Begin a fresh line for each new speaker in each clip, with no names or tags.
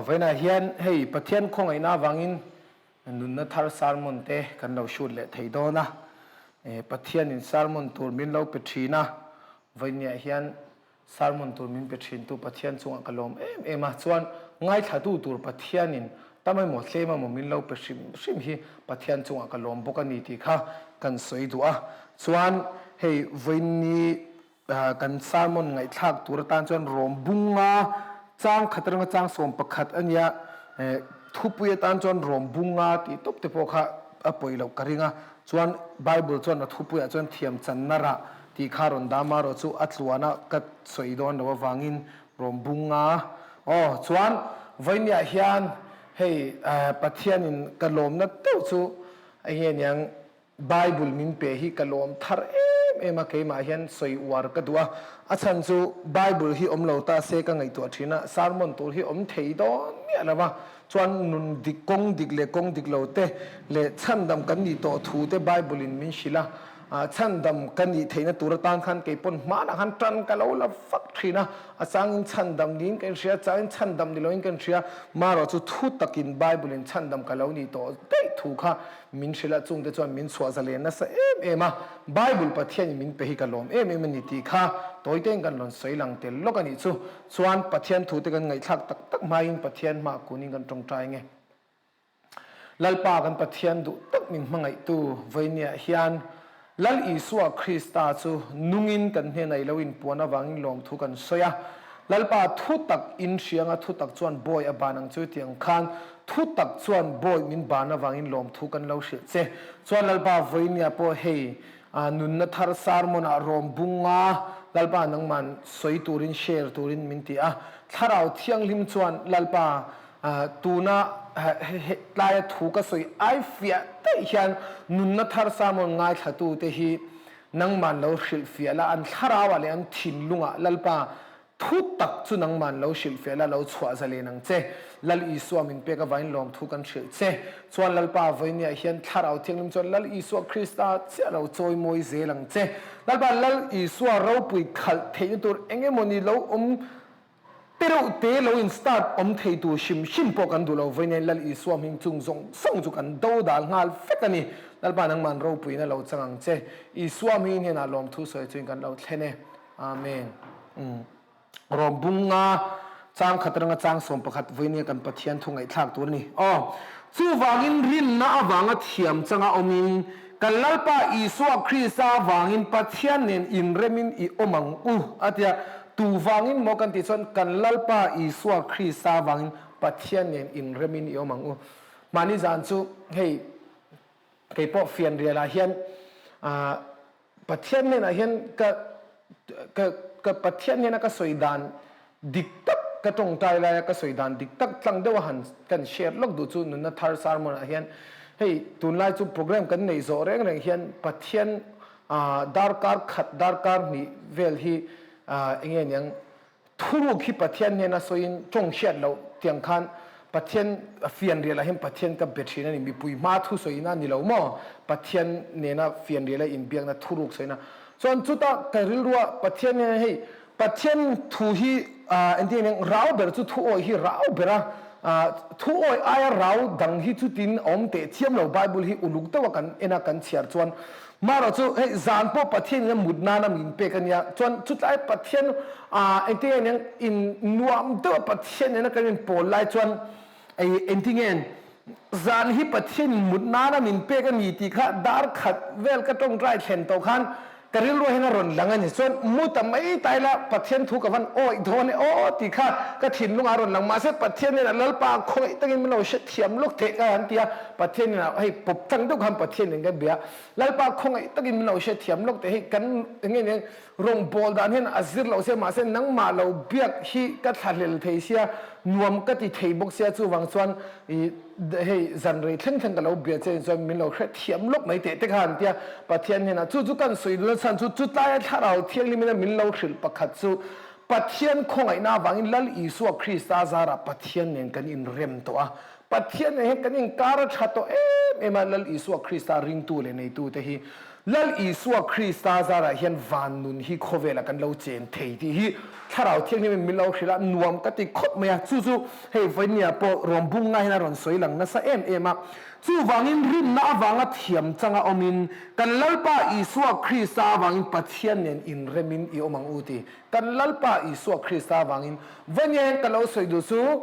Aw vawiinah hian hei Pathian khawngaihna avangin nunna thar sermon te kan lo shoot leh thei dawn a, Pathianin sermon tur min lo pe thin a, vawiinniah hian Sermon tur min pe thintu Pathian chungah ka lawm em em a, chuan ngaithlatu tur Pathianin tam emaw tlem emaw min lo pe hrim hrim hi Pathian chungah ka lawm bawk a ni tih kha kan sawi duh a. Chuan hei vawiinni kan sermon ngaihthlak tur atan chuan rawm bunga chang khat atanga chang 11 a nia, thupui atan chuan rawm bunga tih tawp te pawh kha a pawi loh ka ring a, chuan Bible chuan a thupuiah chuan thiam channa rah Tih kha rawn dah marawh chu a tluana ka sawi dawn lo avangin rawn bung a. Aw chuan vawinia hian hei Pathianin ka lawmna deuh chu enge niang Bible min pe hi ka lawm thar em em a keimah hian sawi uar ka duh a. A chhan chu Bible hi awm lo ta se ka ngaihtuah thin a, sermon tur hi awm thei dawn miah lo va. Chuan nun dik kawng dik leh kawng dik lo te leh chhandam kan nih tawh thu te Bible in min hrilh a. Chhandam ka nih theihna tur atan khan kei pawn hmanah khan tan ka lo la vak thin a, a changin chhandam niin ka inhria, a changin chhandam ni loin ka inhria, marawh chu thu takin Bible in chhandam ka lo nih tawh daih thu kha min hrilh a, chungte chuan min chhuah zalen nasa em em a, Bible Pathianin min pe hi ka lawm em em a ni tih kha tawitein kan rawn sawi lang tel lawk a nih chu. Chuan Pathian thute kan ngaihthlak tak tak hmain Pathian hma kunin kan tawngtai nge. Lalpa kan Pathian duh tak min hmangaihtu vawinia hian Lal Isua Krista chu nungin kan hnenah i lo inpuan avangin lawmthu kan sawi a. Lalpa thu tak in hrianga thu tak chuan bawi a ban ang chu ti ang khan thu tak chuan bawi min ban avangin lawmthu kan lo hrilh che. Chuan Lalpa vawinia pawh hei nunna thar sermon ah rawm bunga Lalpa nangman sawi turin share turin min ti a. Thlarau Thianghlim chuan Lalpa Tuna tlaia thu ka sawi ai fiah daih hian nunna thar sermon ngaithlatute hi nangman lo hrilhfiah la, an thlarauah leh an thinlungah Lalpa thu tak chu nangman lo hrilhfiah la, lo chhuah zalen ang che. Lal Isua min pek avain lawmthu kan hrilh che. Chuan Lalpa vawinia hian Thlarau Thianghlim chuan Lal Isua Krista chiah lo chawimawi zel ang che. Lalpa Lal Isua ropui khalh theihna tur eng emawni lo awm Te reuh te lo in start awm thei tur hrim hrim pawh kan duh lo vawi nen Lal Isua hming chung zawng zawng chu kan do dal nghal vek a ni. Lalpa nangman ropuiin a lo chang ang che. Isua hming hnenah lawmthu sawi chuin kan lo thlen e. Amen. Umm. Rawm bunga chang khat atanga chang 11 vawi nia kan Pathian thu ngaihthlak tur a ni. Aw. Chuvangin rinna avanga thiam changa awmin kan Lalpa Isua Krista avangin Pathian nen inremin i awm ang u a tia. Tu vangin maw kan tih chuan kan Lalpa Isua Krista vangin Pathian nen inremin i awm ang u. Mahni zan chu hei kei pawh fianrialah hian Pathian hnenah hian ka ka ka Pathian hnena ka sawi dan dik tak ka tawngtai laia ka sawi dan dik tak tlang deuha han kan share lawk duh chu nunna thar sermon ah hian hei tunlai chu program kan neih zawh reng reng hian Pathian Darkar khat darkar hnih vel hi enge niang thuruk hi Pathian hnena sawiin tawng hriat loh tiang khan Pathian fianrial ah hian Pathian ka be thin a ni mipui hma thu sawina a ni lo maw Pathian nena fianrial a inbiakna thuruk sawina chuan chuta ka rilrua Pathian hnena hei Pathian thu hi engtin nge rau ber chu thu awih hi rau ber a, thu awih aia rau dang hi chutin a awm teh thiam lo Bible hi uluk deuh a kan en a kan chhiar chuan marawh chu hei zan pawh Pathian in a mut nan a min pek a nia chuan chutlai Pathian engtin nge niang in nuam deuh a Pathian nena kan in pawl lai chuan engtin nge zan hi Pathian in mut nan a min pek a ni tih kha dar khat vel ka tawngtai thlen tawh khan Ka rilru hian a rawn lang a ni. Chuan mu ta mai ta ila Pathian thu ka van awih dawn e aw tih kha ka thinlungah a rawn lang. Mahse Pathian hnenah Lalpa khawngaih takin min lo hre thiam lawk theih ka han ti a, Pathian hnenah hei pawp tlang deuh khan Pathian nen ka bia. Lalpa khawngaih takin min lo hre thiam lawk teh hei kan enge nen rawngbâwl dan hian a zir loh sia mahse nangmah lo biak hi ka thlahlel thei sia nuam ka ti thei bawk sia chuvang chuan i Hei zan rei thleng thleng ka lo bia che chuan min lo hre thiam lawk mai teh te kha an tia. Pathian hnenah chu chu kan sawi dun a chhan chu chutlaia thlarau thianghlim ina min lo hrilh pakhat chu Pathian khawngaihna avangin Lal Isua Krista zarah Pathian nen kan inrem tawh a. Pathian nen hian kan inkar a tha tawh em em a, Lal Isua Krista ringtu leh neitu te hi. Lal Isua Krista zarah hian van nun hi khawvelah kan lo chen thei tih hi Thlarau Thianghlimin min lo hrilh a, nuam ka ti khawp mai a. Chu chu hei vawinia pawh rawn bung ngai hian a rawn sawi lang nasa em em a. Chuvangin rinna avanga thiam changa awmin kan Lalpa Isua Krista avangin Pathian nen inremin i awm ang u ti. Kan Lalpa Isua Krista avangin vawinia hian ka lo sawi duh chu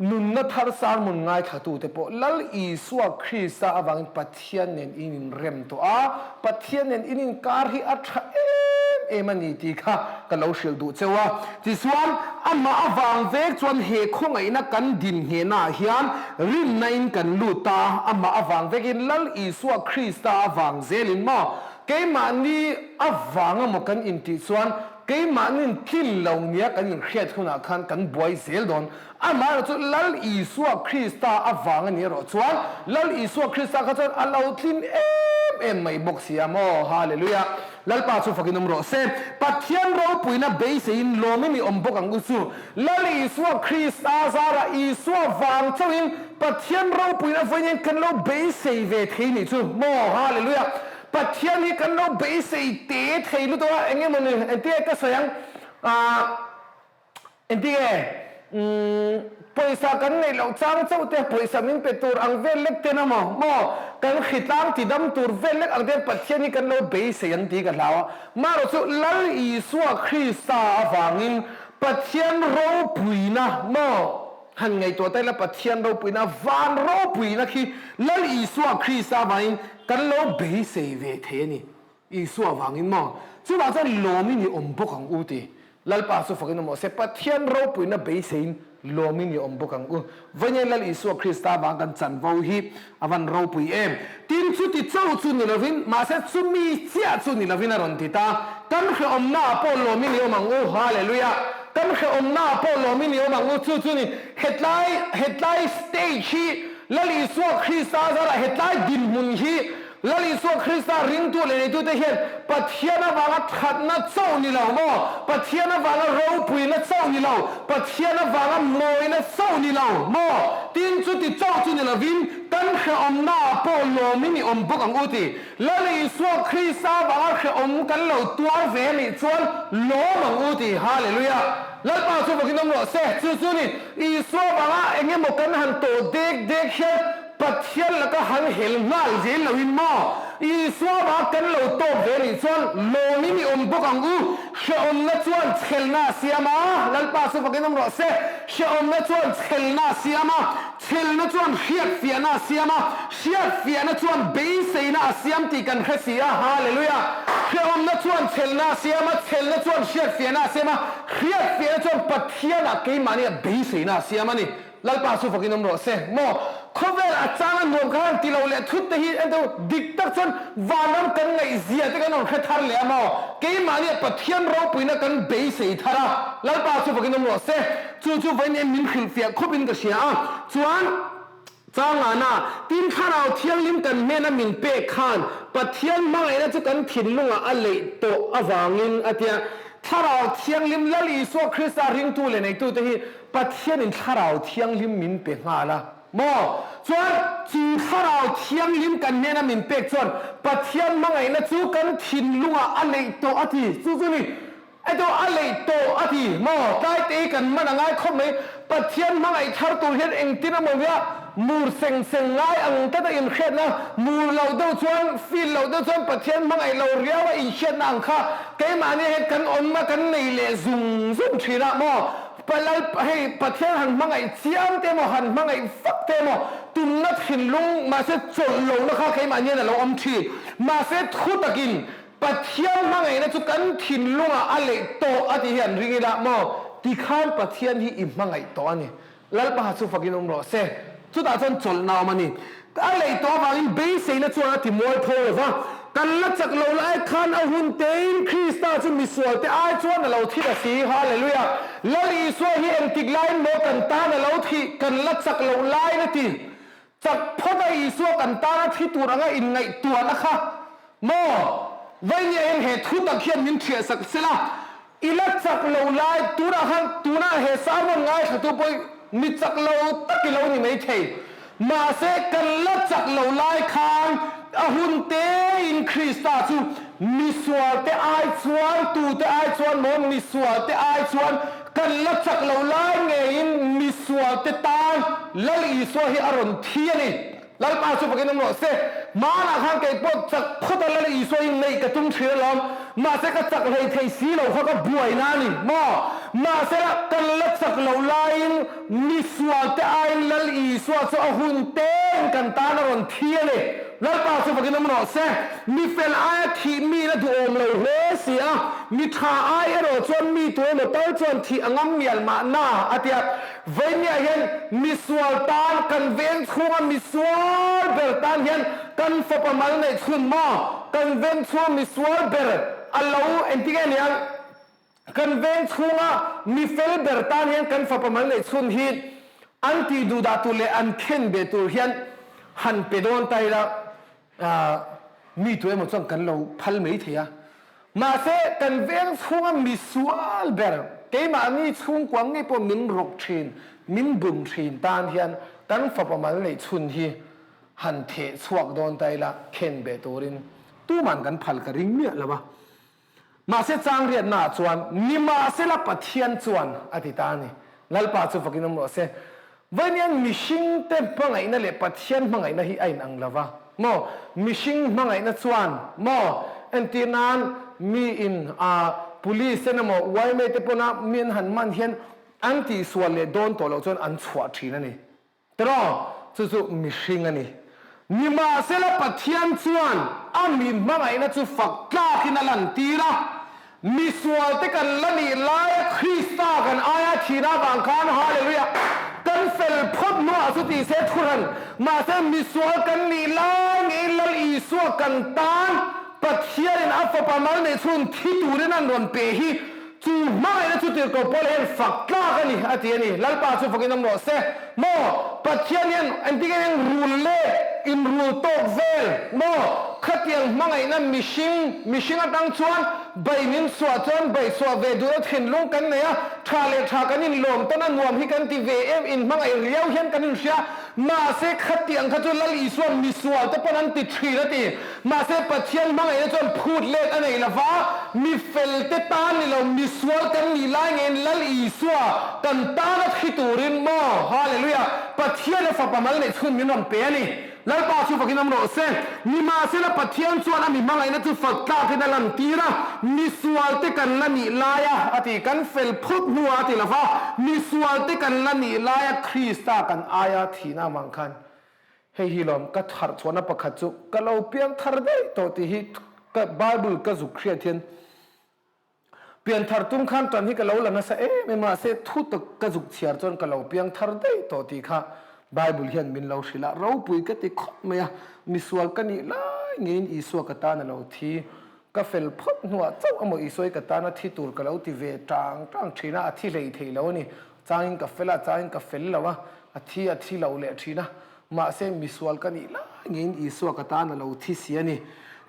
Nunna thar sermon ngaithlatute pawh Lal Isua Krista avangin Pathian nen in inrem tawh a, Pathian nen in inkar hi a tha em em a ni tih kha ka lo hrilh duh cheu a. Tichuan, amah avang vek chuan he khawngaihna kan din nghehnaah hian rinna in kan lut ta, amah avang vekin Lal Isua Krista avang zelin maw keimahni avanga maw kan intih chuan Keimahnin tlin lo nia kan inhriat hunah khan kan buai zel dawn. Amaherawh chu Lal Isua Krista avang a ni erawh chuan Lal Isua Krista kha chuan a lo tlin em em mai bawk si a maw? Hallelujah! Lalpa chu fakin awm rawh se. Pathian ropuina beiseiin lawmin i awm bawk ang u chu. Lal Isua Krista zarah Isua vang chauhin Pathian ropuina vawiin kan lo beisei ve thei nih chu maw? Hallelujah! Pathian hi kan lo beisei te thei lutuk a, eng emaw ni, engtinge ka sawi ang, ah engtinge umm pawisa kan neih loh chang chauh te, pawisa min pe tur ang vel lek ten amaw maw, kan hritlang ti dam tur vel lek ang ten Pathian hi kan lo beisei ang tih ka hlau a, marawh chu Lal Isua Krista avangin Pathian ropuina maw, Han ngaihtuah ta ila Pathian ropuina, van ropuina khi Lal Isua Krista avangin kan lo beisei ve thei a ni. Isua avangin maw? Chuvang chuan lawmin i awm bawk ang u ti. Lalpa chu fakin awm rawh se. Pathian ropuina beiseiin lawmin i awm bawk ang u. Vawiin Lal Isua Krista avang kan chanvo hi a van ropui em. Tin chuti cho chu ni lovin, mahse chumi chiah chu ni lovin a rawn ti ta. Kan hrehawmnaah pawh lawmin i awm ang u. Hallelujah! Kan hrehawmnaah pawh lawmin i awm ang u. Chu chu ni, hetlai, hetlai stage hi Lal Isua Krista zarah hetlai dinhmun hi Lal Isua Krista ringtu leh neitute hian Pathian avanga thatna chauh ni lo maw? Pathian avanga ropuina chauh ni lo, Pathian avanga mawina chauh ni lo maw? Tin, chuti chauh chu ni lovin kan hrehawmnaah pawh lawmin i awm bawk ang u ti. Lal Isua Krista avanga hrehawm kan lo tuar ve a nih chuan lawm ang u ti. Hallelujah! Lalpa chu vakin awm rawh se. Chu chu ni, Isua avanga eng emaw kan han tawh dek dek hian Pathian laka han hel nghal zel loin maw? Isua vang kan lo tawp ve nih chuan lawmin i awm bawk ang u. Hrehawmna chuan chhelna a siam a, Lalpa chu fakin awm rawh se. Hrehawmna chuan chhelna a siam a, chhelna chuan hriatfiahna a siam a, hriatfiahna chuan beiseina a siam tih kan hre si a. Hallelujah! Hrehawmna chuan chhelna a siam a, chhelna chuan hriatfiahna a siam a, hriatfiahna chuan Pathianah keimahni ah beiseina a siam a ni. Lalpa chu fakin awm rawh se. Maw? Khawvel a chang a nuam kha han ti lo leh thut te hi ento dik tak chuan vanram kan ngaihzia te kan rawn hre thar leh a maw? Keimahni ah Pathian ropuina kan beisei thar a, Lalpa chu fakin awm rawh se. Chu chu vawiin em min hrilhfiah khawp in ka hria a. Chuan Changana, tin Thlarau Thianghlim kan hnena min pek khan Pathian hmangaihna chu kan thinlungah a leih tawh avangin a tia. Thlarau Thianghlim Lal Isua Krista ringtu leh neitute hi Pathianin Thlarau Thianghlim min pe nghal a maw? Chuan chu Thlarau Thianghlim kan hnena min pek chuan Pathian hmangaihna chu kan thinlungah a leih tawh a ti. Chu chu ni, eto a leih tawh a ti maw? Tlaite hi kan hman a ngai khawp mai. Pathian hmangaih thar tur hian engtin emaw nia mur seng seng ngai ang tlat a inhriatna, mur loh deuh chuan, feel loh deuh chuan Pathian hmangaih lo riau a inhriatna ang kha keimahni hian kan awm a, kan nei leh zung zung thin a maw? Palal, hei Pathian han hmangaih chiam te emaw, han hmangaih vak te emaw, tumna thinlung, mahse chawlh lohna kha keimah nian a lo awm thin. Mahse thu takin Pathian hmangaihna chu kan thinlungah a leih tawh a tih hi an ring ila maw? Tikhan Pathian hi i hmangaih tawh a ni. Lalpa chu fakin awm rawh se. Chutah chuan chawlhna awm a ni. A leih tawh avangin beiseina chuan a ti mualpho lo va. Kan la chak lo lai khan a hun tein Krista chu misualte ai chuan a lo thi ta si. Hallelujah! Lal Isua hi engtik laiin maw kan tan a lo thih? Kan la chak loh laiin a ti. Chak phawt a Isua kan tana thi tur anga inngaihtuahna kha maw? Vainia hian he thu tak hian min ṭhiah sak sela, i la chak lo lai tunah khan tunah he sermon ngaithlatu pawh mi chak lo tak i lo ni mai thei. Mahse, kan la chak lo lai khan a hun tein Krista chu misualte ai chuan, tute ai chuan maw, misualte ai chuan kan la chak lo lai ngeiin misualte tan Lal Isua hi a rawn thi a ni. Lalpa chu fakin awm rawh se. Hmanah khan kei pawh chak phawt a Lal Isua hi neih ka tum thin alawm. Mahse ka chak hlei thei si lo kha ka buaina a ni maw? Mahse la kan la chak loh laiin misualte aiin Lal Isua chu a hun tein kan tan a rawn thi a ni. Lalpa chu fakin awm rawh se. Mi fel aia thih mi la duhawm lo hle si a, mi tha ai erawh chuan mi tu emaw tal chuan thih a ngam mial mahna a ti a. Vawinia hian misual tan, kan veng chhunga misual ber tan hian kan fapa mal neih chhun maw? Kan veng chhunga misual ber a lo engtin nge niang? Kan veng chhunga mifel ber tan hian kan fapa mal neih chhun hi an tih duh dah tur leh an khen beh tur hian han pe dawn ta ila Mi tu emaw chuan kan lo phal mai thei a, mahse kan veng chhunga misual ber keimahni chhungkua ngei pawh min rawk thin, min bum thin tan hian kan fapa mal neih chhun hi han theh chhuak dawn ta ila khen beh turin tuman kan phal ka ring miah lo a. Mahse chang riatnaah chuan nimahsela Pathian chuan a ti ta a ni. Lalpa chu fakin awm rawh se. Vawiin mihringte hmangaihna leh Pathian hmangaihna hi a inang lo va maw? Mihring hmangaihna chuan maw? Entir nan miin a police ten emaw yma te pawna mi an han man hian an tihsual leh dawn tawh loh chuan an chhuah thin a ni. Tiraw? Chu chu mihring a ni. Nimahsela Pathian chuan a mi hmangaihna chu fak tlakin a lantir a. Misualte kan la nih laia Krista kan aia thihna avang khan Hallelujah! Kan fel phawt hnuah chu tih se thuhran. Mahse misual kan nih lai ngeiin Lal Isua kan tan Pathianin a fapa mal neih chhun thi turin an rawn pe hi Chu hmangaihna chu tirhkoh Paula hian fak tlak a ni, a ti a ni. Lalpa chu fakin awm rawh se. Maw? Pathian hian engtin nge hian rul leh inrul tawk vel? Maw? Khatiang hmangaihna mihring, mihring atang chuan bai min chhuah chuan bai chhuah ve duhna thinlung kan nei a, tha leh tha kan inlawm tawn a, nuam hi kan ti ve em, inhmangaih riau hian kan inhria. Mahse, khatiang kha chu Lal Isua misual te pawn an ti thin a ti. Mahse, Pathian hmangaihna chuan phut let a nei lova, mi felte tan ni lo, misual kan nih lai ngeiin Lal Isua kan tana thi turin maw? Hallelujah! Pathian a fapa mal neih chhun min rawn pe a ni. Lalpa chu fakin awm rawh se. Nimahsela, Pathian chuan a mi hmangaihna chu fak tlakin a lantir a, misualte kan la nih laia a ti, kan fel phut hnuah a ti lova, misualte kan la nih laia Krista kan aia thihna avang khan Hei hi lawm ka tharh chhuahna pakhat chu ka lo piang thar daih tawh tih hi ka Bible ka zuk hriat hian pian thar tum khan tan hi ka lo la nasa em em a, mahse thu tak ka zuk chhiar chuan ka lo piang thar daih tawh tih kha Bible hian min lo hrilh a, ropui ka ti khawp mai a, misual ka nih lai ngeiin Isua ka tan a lo thi, ka fel phawt hnuah chauh emaw Isua hi ka tan a thi tur ka lo ti ve tang tang thin a, a thi hlei thei lo a ni. Changin ka fel a, changin ka fel lo a, a thi a thi lo leh thin a, mahse misual ka nih lai ngeiin Isua ka tan a lo thi si a ni.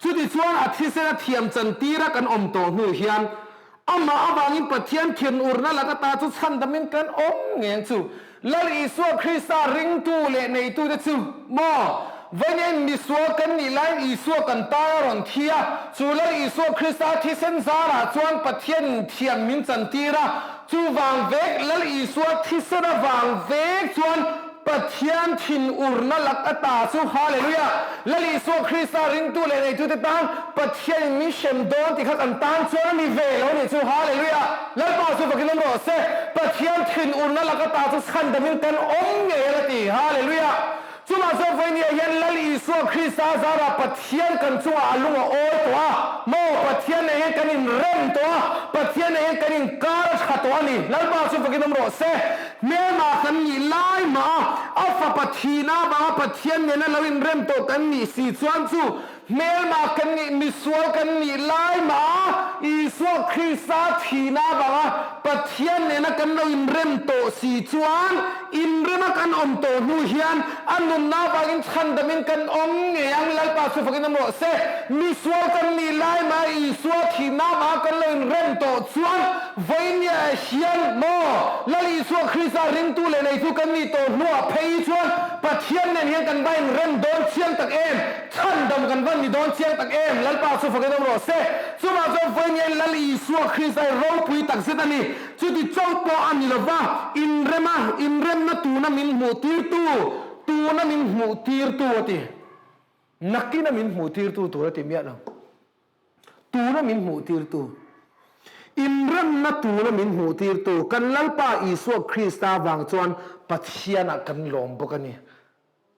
Chutichuan a thisen a thiam chantira kan awm tawh hnu hian amah avangin Pathian thinurna laka ta chu chhandamin kan awm ngei ang chu. Lal Isua Krista ringtu leh neitute chu maw? Vawiin misual kan nih laiin Isua kan tan a rawn thi a, chu Lal Isua Krista thisen zarah chuan Pathianin thiam min chantir a, Chuvang vek Lal Isua thisen avang vek chuan Pathian thinurna lak ata chu Hallelujah! Lal Isua Krista ringtu leh neitute tan Pathianin min hrem dawn tih kha kan tan chuan a ni ve lo nih chu Hallelujah! Lalpa chu fakin awm rawh se, Pathian thinurna lak ata chu chhandamin kan awm ngei a la ti Hallelujah! Chumah chuan vawinia hian Lal Isua Krista zarah Pathian kan chungah a lung a awi tawh a, maw Pathian nen hian kan inrem tawh a, Pathian nen hian kan inkar a tha tawh a ni. Lalpa chu fakin awm rawh se. Hmelma kan nih lai mah a, a fapa thihna avanga Pathian nena lo inrem tawh kan nih si chuan chu Hmelma kan nih, misual kan nih lai mah a, Isua Krista thihna avanga Pathian nena kan lo inrem tawh si chuan, inrema kan awm tawh hnu hian a nunna avangin chhandamin kan awm ngei ang. Lalpa chu fakin awm rawh se. Misual kan nih lai mah a, Isua thihna avanga kan lo inrem tawh chuan. Vawinia hian maw Lal Isua Krista ringtu leh neitu kan nih tawh hnuah phei hi chuan Pathian nen hian kan va inrem dawn chiang tak em? Chhandam kan va ni dawn chiang tak em? Lalpa chu fakin awm rawh se. Chuvang chuan vawinia hian Lal Isua Krista hi ropui tak zet a ni. Chuti chauh pawh a ni lova, inrema inremna tuna min hmuh tirtu, tuna min hmuh tirtu a ti. Nakina min hmuh tirtu tur a ti miah lo. Tuna min hmuhtirtu, inremna tuna min hmuhtirtu kan Lalpa Isua Krista vang chuan Pathianah kan lawm bawk a ni.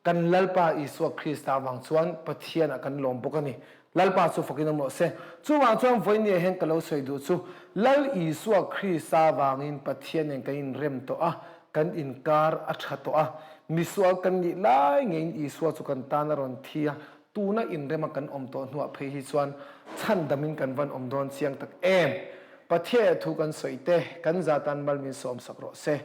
Kan Lalpa Isua Krista vang chuan Pathianah kan lawm bawk a ni. Lalpa chu fakin awm rawh se. Chuvang chuan vawinia hian ka lo sawi duh chu Lal Isua Krista vangin Pathian nen kan inrem tawh a, kan inkar a tha tawh a. Misual kan nih lai ngeiin Isua chu kan tan a rawn thi a, Tuna inrema kan awm tawh hnuah phei hi chuan chhandamin kan van awm dawn chiang tak em? Pathiaia thu kan sawi te, kan zatan mal min sawmsak rawh se.